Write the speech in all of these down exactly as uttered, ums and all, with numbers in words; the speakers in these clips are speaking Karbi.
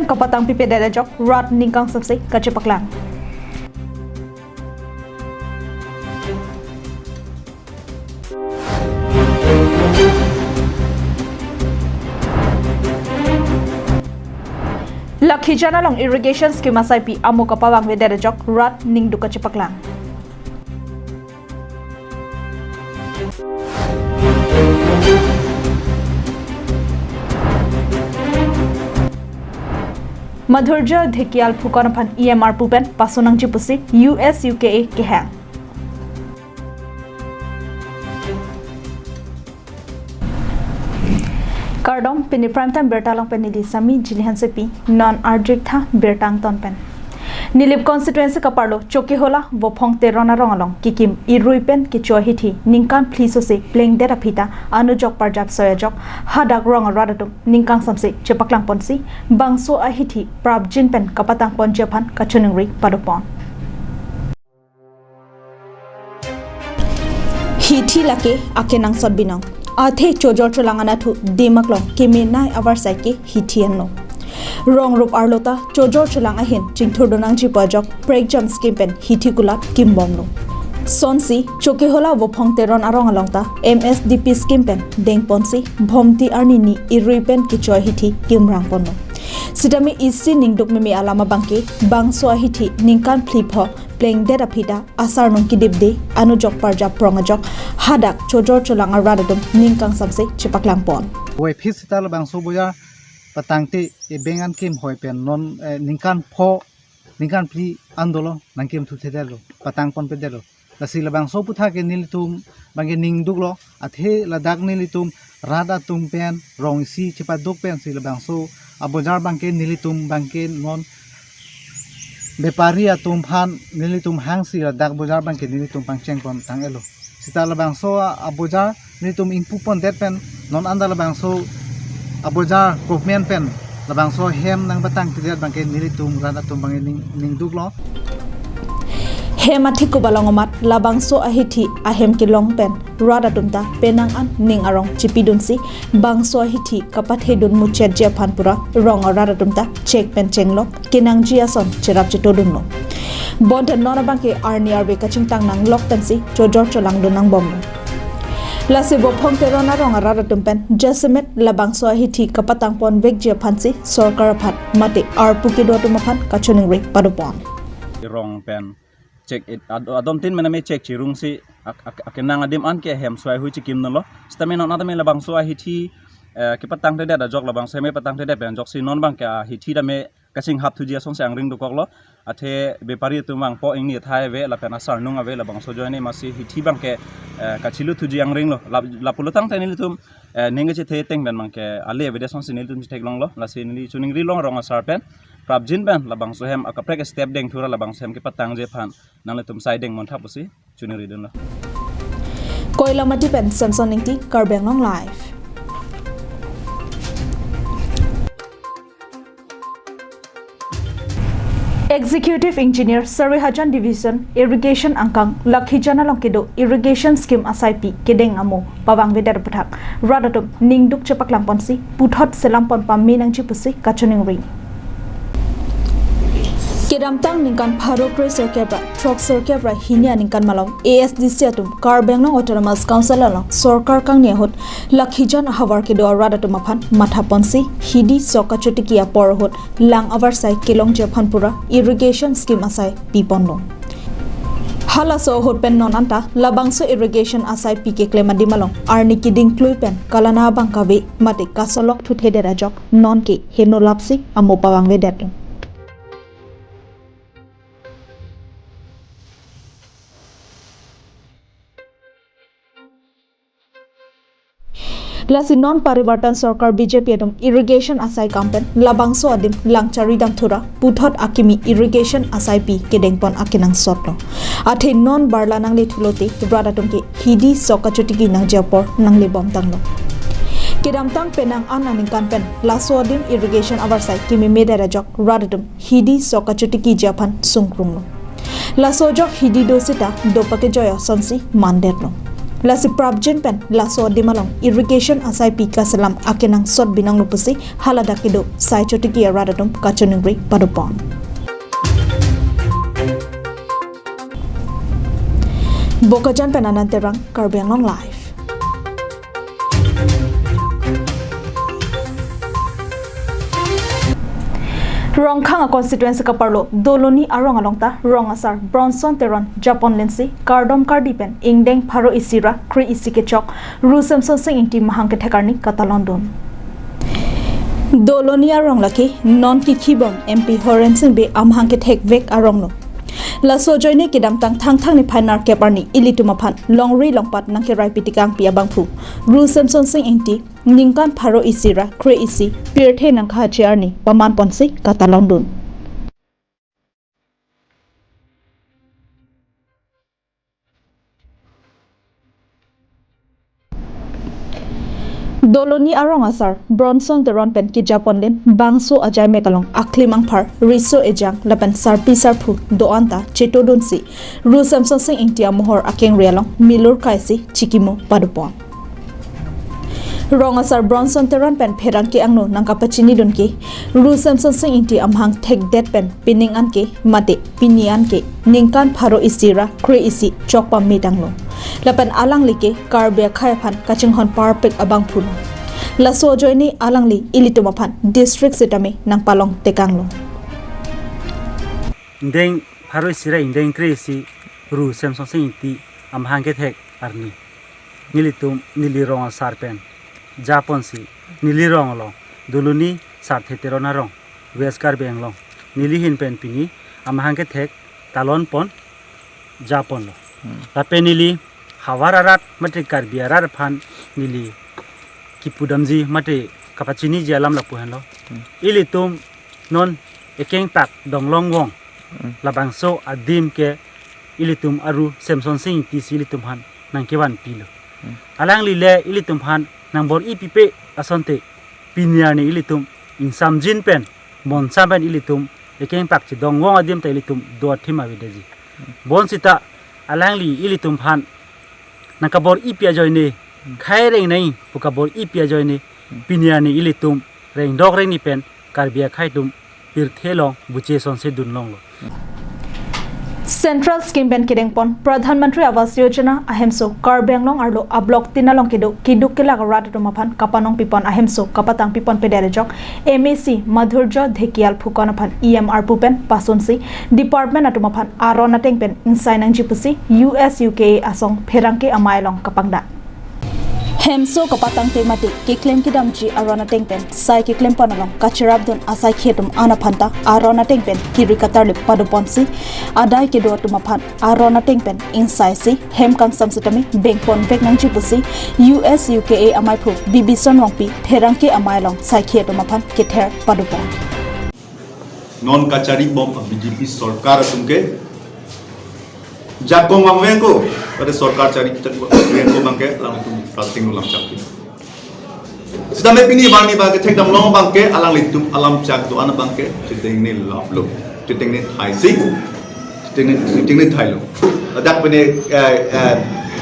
kapatang pipedet ajok rat ningkang samse kachepaklang. Lakhijan along irrigation scheme asaipi amo kapavang vedet ajok rat ningduk kachepaklang. Madhurjya Dhekial Phukan aphan E M R pu pen paso nangji pusi U S U K A kehang. Kardom, pini prime time birta along pen neli Sami Jili Hansepi, non arjik tha birta angton pen. Nilip constituency kaparlo Chokihola Vophong Teron arong along kikim irui pen kecho ahithi ningkan phli sose plengdet aphi ta anujok parjap soi ajok hadak rong arat atum ningkang samse chepaklang ponsi bangso ahithi prapjin pen kapatang ponji aphan kachiningri padopon. Hithi lake akenangsot binong. Athe chojor cholang anatthu Dimaklong kemenei avarsai ke hithi anlo. Rong rup arlo ta chojor cholang ahin chingthurdun nangji pu ajok prekjam scheme pen hithi kulat kimbomlo. Sonsi Chokihola Vophong Teron arong along ta M S D P scheme pen dengponsi Bhomti arnini irui pen kecho ahithi kimrang ponlo. Sitame isi ningduk meme alam abangke bangso ahithi ningkan phli pho plengdet aphi ta asarnung kidip de anujok parjap prong ajok hadak chojor cholang arat atum ningkang samse chepaklang pon. Wai phis sita labangso bojar patangte ebeng an kim hoi pen non, eh, ningkan pho, ningkan phli an dolo nangkim thu thedetlo, patang pon pedetlo. Lasi labangso aphuthak ke nelitum abangke ningduklo, athe ladak nelitum rat atum pen rong isi chepaduk pensi labangso abojar abangke nelitum abangke non bepari atum aphan nelitum hangsi ladak bojar abangke nelitum pangcheng pon tang-etlo. Sita labangso abojar nelitum ingpu pondet pen non anta labangso abojar government pen labangso hem nangpatang pidet abangke nelitum rat atum abangke ning, ningduklo. Hem athik kubalong amat labangso ahithi ahem kelong pen rat atum ta penang an ning arong chipidunsi bangso ahithi kapathedun muchotji aphan pura rong arat atum ta chek pen chenglok kenangji ason cherap chetodunlo. Bonta non abangke arni arve kachingtang nanglok pensi chojor cholangdun nangbomlo. Lasi Vophong Teron arong arat atum pen jasemet labangso ahithi kapatang ponvekji aphansi sorkar aphan mate arpu kedo atum aphan kachiningri padopon. Rong pen chek it, ad-, adom tin mename chek chirungsi ak-, ak-, akenang adim an ke hem suai hui chikim nolo. Sitame non atame labangso ahithi, eh, kepatangtedet ajok labangso hem patangtedet pen ajoksi non abangke ahithi tame kachinghap thuji asonsi angring dokoklo. Athe bepari atum vangpo ingni athai ave lapen asarnung ave labangso ajoine masi hithi abangke, eh, kachilu thuji angringlo. Lap-, lapulo tangte nelitum, eh, ning kachethe ateng pen abangke ale avedet asonsi nelitum chetheklonglo. Lasi neli chiningrilo rong asar pen prapjin pen labangso hem akaprek step dengthura labangso hem kepatangji aphan nanglitum sai dengmon tha pusi chiningridunlo. Koilamati pen Samson Ingti, Karbi Anglong Live. Executive Engineer Sarihajan Division Irrigation angkang Lakhijan along kedo irrigation scheme asaipi kedeng amo pavang vedet aphuthak rat atum ningduk chepaklang ponsi puthot selam pon pame nangji pusi kachiningri. Kedamtang ningkan pharo kre sirkep ra throk sirkep ra hini aningkan malom A S D C atum Karbi Anglong Autonomous Council along sorkar kangni ahut Lakhijan ahavar kedo arat atum aphan matha ponsi hidi sok kachotiki apor ahut lang avarsai kelongji aphan pura irrigation scheme asai piponlo. Halaso ahut pen non anta labangso irrigation asaipi keklem adim along arni kedingklui pen kalana abang kave mate kasolok thuthedet ajok nonke heno lapsi amo pavang vedet. Lasi non Parivartan Sorkar B J P atum irrigation asai kam pen labangso adim lang charidam thura puthot akimi irrigation asaipi kedengpon akenangsotlo. Athe non barla nangle thulote rat atum ke hidi sok kachotiki nangji apor nangle bomtanglo. Kedamtang penang an aningkan pen laso adim irrigation avarsai kememe det ajok rat atum hidi sok kachotikiji aphan sungkrunglo. Laso ajok hidi do sita do pakejoi asonsi mandetlo. Lasi prapjin pen laso adim along irrigation asaipi kaselam akenangsot binong lo pusi haladak kedo Saichotiki arat atum kachiningri padopon. Bokajan pen Anand Terang, Karbi Anglong Live. Rongkhang a constituency kaparlo Doloni arong along ta rong asar Bronson Teron japon lensi kardom kardi pen ingdeng pharo isi ra kre isi kechok Ru Semson Sing Ingti amahang kethek arni katalon dun. Doloni arong lake non kikhibom M P Horen Sing Bey amahang kethek vek arong lo. Laso ajoine kedamtang Thangthang niphai nerkep arni ilitum aphan longri longpat nangkerai pitikangpi abangphu Ru Semson Sing Ingti ningkan pharo isi ra kre isi pirthe nangkahachi arni paman ponsi katalon dun. Doloni arong asar Bronson Teron pen kejapon len bangso ajai mek along aklim angphar riso ejang lapen sarpi sarpo do-an ta chetodunsi Ru Semson Sing Ingti amohor akengri along milur kaisi chikimo padopon. Rong asar Bronson Teron pen pherangke angno nangkapachinidun ke Ru Semson Sing Ingti amahang thekdet pen pining an ke mate pini an ke ningkan pharo isi ra kre isi chok pame tanglo. Lapen alangli ke Karbi akhei aphan kachinghon parpik abangphu lo. Laso ajoine alangli ilitum aphan district sitame nangpalong tekanglo. Ingdeng pharo isi ra ingdeng kre isi Ru Semson Sing Ingti amahang kethek arni nelitum neli rong asar pen japonsi neli rong along Doloni Sarthe Teron arong West Karbi Anglong neli ahin pen pini amahang kethek talon pon japonlo. Hmm. Lapen neli havar arat mate Karbi arat aphan neli kipudamji mate kapachiniji alam lapu henlo. Hmm. Ilitum non ekeng tak donglong vong. Hmm. Labangso adim ke ilitum Ru Semson Sing Ingti si ilitum aphan nangkevanpilo. Hmm. Alangli le ilitum aphan nangbor-i pipe asonte pini arni ilitum ingsamjin pen, bonsam pen ilitum ekeng tak chedong vong adim ta ilitum do athim avedeji. Bonsita alangli ilitum aphan nangkabor-ipi ajoine, khai reng nai pu kabor-ipi ajoine, pini arni ilitum rengdok rengni pen Karbi akhei atum pirthe along buche sonse dunlonglo. Central scheme pen kedengpon Pradhan Mantri Awas Yojana ahemso Karbi Anglong arlo a-block tin along kedo keduk kelak arat atum aphan kapanong pipon ahemso kapatang pipon pedet ajok M A C Madhurjya Dhekial Phukan aphan E M arpu pen pasunsi department atum aphan aron ateng pen ingsai nangji pusi U S U K A asong pherangke amei along kapangdak. Hemso kapatangte mate keklem kedamji aron ateng pen sai keklempon along kachirapdun asaikhi atum an aphan ta aron ateng pen kiri katarlip padoponsi adai kedo atum aphan aron ateng pen ingsaisi hem kangsam sitame bengpon vek nangji pusi U S U K A amaiphu Bibison Rongpi pherangke amei along saikhi atum aphan kether padopon. Non kachari bom B J P sorkar atum ke jakong vangveng ko, pada sorkar chari vangveng ko abangke alangtum trusting ulam chak. Sitame pini bang ni abangke thekdamlong abangke alanglitum alam chak do-an abangke chitengne laplo, chitengne thaisi, chitengne, chitengne thailo. Ladak pene, eh, eh,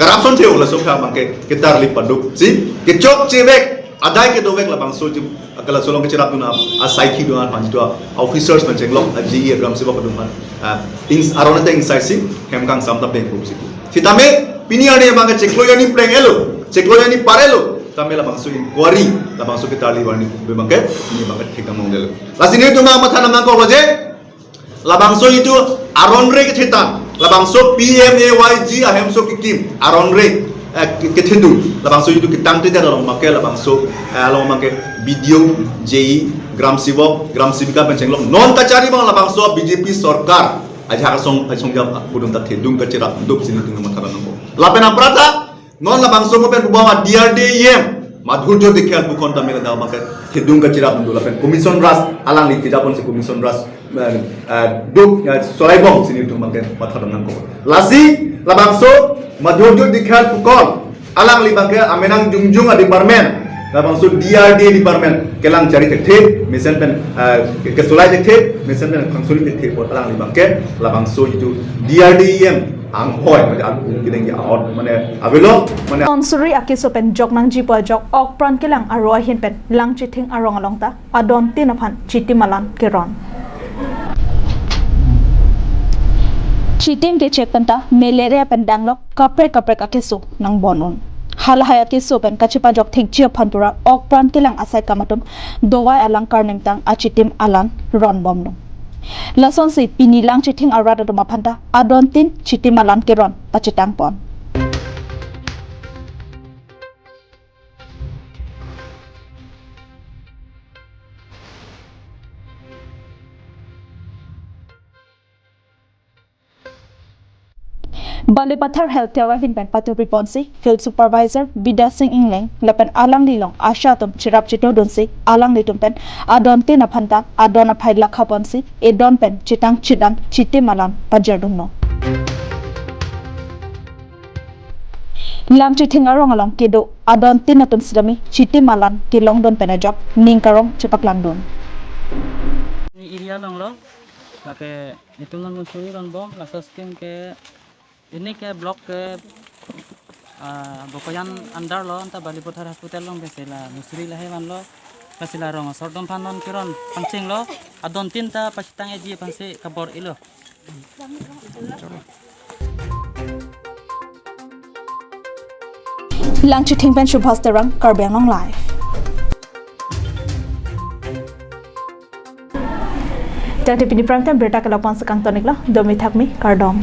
corruption theo laso kha abangke ketarlip padopsi kechokche vek, adai kedo vek labangso jim akala solong kachirapdun asaikhi do-an aphan jitu officers pen chenglok a G E gram sebok do-an, ah, ins aron ateng saisi hem kangsam ta bengpon si. Sitame pini arni abangke chiklo arni pleng elo, chiklo arni par elo. Tame labangso inquiry, labangso ketarlip arni abangke pini abangke thekdamlongdetlo. Lasi nelitum matha nangkoklo je labangso jitu aron re kethedun, labangso P M A Y G ahemso kekim aron re, eh, ke-, kethedun, labangso jitu ketangte along abangke, labangso, eh, along abangke B D O, J E, gram sevok, gram sevika pen chenglok non kachari bang labangso B J P sorkar ajahak asong, asong jam kudum ta thedung kachirapdunsi nelitum matha nangkok. Lapen aphrangta non labangso mo pen pubang a D R D E M Madhurjya Dhekial Phukan tame ladak abangke thedung kachirapdun lapen Commission Raj alangli kejaponsi Commission Raj, eh, eh, duk, eh, solai bomsi nelitum abangke matha nangkok. Lasi labangso Madhurjya Dhekial Phukan alangli abangke amenang jongjong a department, labangso D R D A department kelang chari thekthe, mesen pen, eh, ke-, kesolai thekthe, mesen pen kangsoli thekthe apot alangli abangke labangso jitu D R D E M Anghoi, mane an kum kining ya on, mane avelo, mane Tonsuri akeso pen jok nangjipo ajok ok pran kelang aro ahin pen Langchithing arong along ta adon tin aphan chitim alan keron. Chitim kechek pen ta malaria pen danglok kaprek kaprek akeso nangbon un. Halahai akeso pen kachepajok thekji aphan pura ok pran kelang asai kam atum dovai alangkar ningtang achitim alan ronbomlo. Lasonsi pini Langchithing arat atum aphan ta adon tin chitim alan keron pachetangpon. Balipathar Health Tower ahin pen patupriponsi Field Supervisor Bidya Sing Engleng lapen alangli along ASHA atum cherap chetodunsi alanglitum pen adon tin aphan ta adon aphai lakhaponsi edon pen chetang chit an chitim alan pajerdunlo. Langchithing arong along kedo adon tin atum sitame chitim alan kelongdun pen ajok ning karong chepaklangdun. Ini area along lo, lake itum along musuri ronbom, laso scheme ke ini ke block ke, ah, Bokojan under lo, anta Balipathar hospital along ke sila musuri lahai vanlo, ka sila rong asor atum aphan non keron pangchenglo, adon tin ta pachetang eji aphansi kabor-ilo. Langchithing pen Subhas Terang, Karbi Anglong Live. Tangte pini prime time birta ke lapu-an si kangton-iklo, domi thakmi, kardom.